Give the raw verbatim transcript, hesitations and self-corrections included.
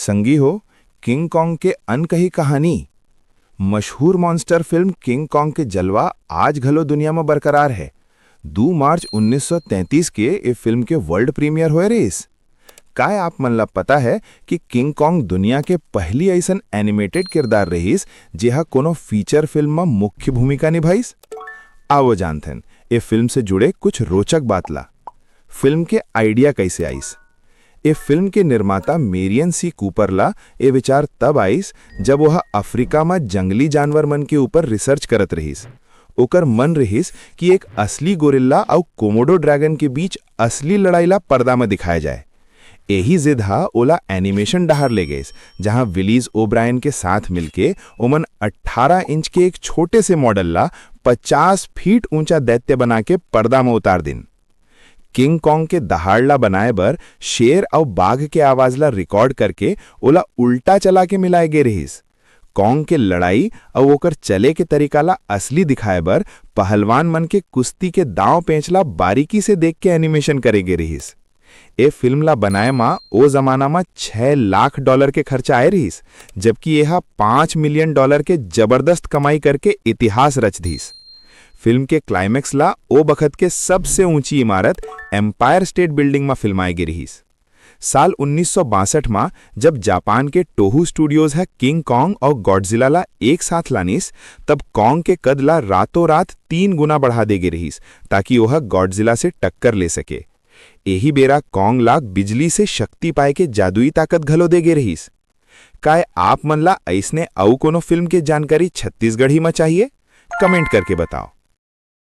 संगी हो, king Kong के अनकही कहानी। मशहूर मॉन्स्टर फिल्म किंग कॉन्ग के जलवा आज घलो दुनिया म बरकरार हे। दू मार्च उन्नीस सौ तैंतीस के ए फिल्म के वर्ल्ड प्रीमियर होए रहिस। काय आप मन ला पता हे कि किंग कॉन्ग दुनिया के पहली अइसन एनिमेटेड किरदार रहिस, जेहा कोनो फीचर फिल्म म मुख्य भूमिका निभाइस? आवो जानथन, ए फिल्म से जुड़े कुछ रोचक बात ला। फिल्म के आइडिया कइसे आइस? ए फिल्म के निर्माता मेरियन सी कूपर ला ए विचार तब आइस, जब ओह अफ्रीका म जंगली जानवर मन के ऊपर रिसर्च करत रहिस। ओकर मन रहिस कि एक असली गोरिल्ला अउ कोमोडो ड्रैगन के बीच असली लड़ाई ला पर्दा म दिखाया जाए। एही जिद हा ओला एनिमेशन डहार ले गइस, जहां विलीज ओब्रायन के साथ मिलके ओमन अठारह इंच के एक छोटे से मॉडल ला पचास फीट ऊंचा दैत्य बना के पर्दा म उतार दिन। किंग कॉन्ग के दहाड़ ला बनाए बर शेर अउ बाघ के आवाज ला रिकॉर्ड करके ओला उल्टा चला के मिलाए गे रिहिस। कॉन्ग के लड़ाई अउ ओकर चले के तरीका ला असली दिखाए बर पहलवान मन के कुश्ती के दांव पेंच ला बारीकी से देख के एनिमेशन करे गे रिहिस। ए फिल्म ला बनाए म ओ जमाना म छह लाख डॉलर के खर्चा आए रिहिस, जबकि एहा पाँच मिलियन डॉलर के जबरदस्त कमाई करके इतिहास रच दिस। फिल्म के क्लाइमैक्स ला ओ बखत के सबसे ऊंची इमारत एम्पायर स्टेट बिल्डिंग म फिल्माए गे रिहिस। साल उन्नीस सौ बासठ म जब जापान के टोहू स्टूडियोज ह किंग कॉन्ग अउ गॉडजिला ला एक साथ लानिस, तब कॉन्ग के कद ला रातों रात तीन गुना बढ़ा दे गे रिहिस, ताकि ओह गॉडजिला से टक्कर ले सके। एही बेरा कॉन्ग ला बिजली से शक्ति पाए के जादुई ताकत घलो दे गे रिहिस। काय आप मन ला अइसने अउ कोनो फिल्म के जानकारी छत्तीसगढ़ी म चाहिए? कमेंट करके बताओ।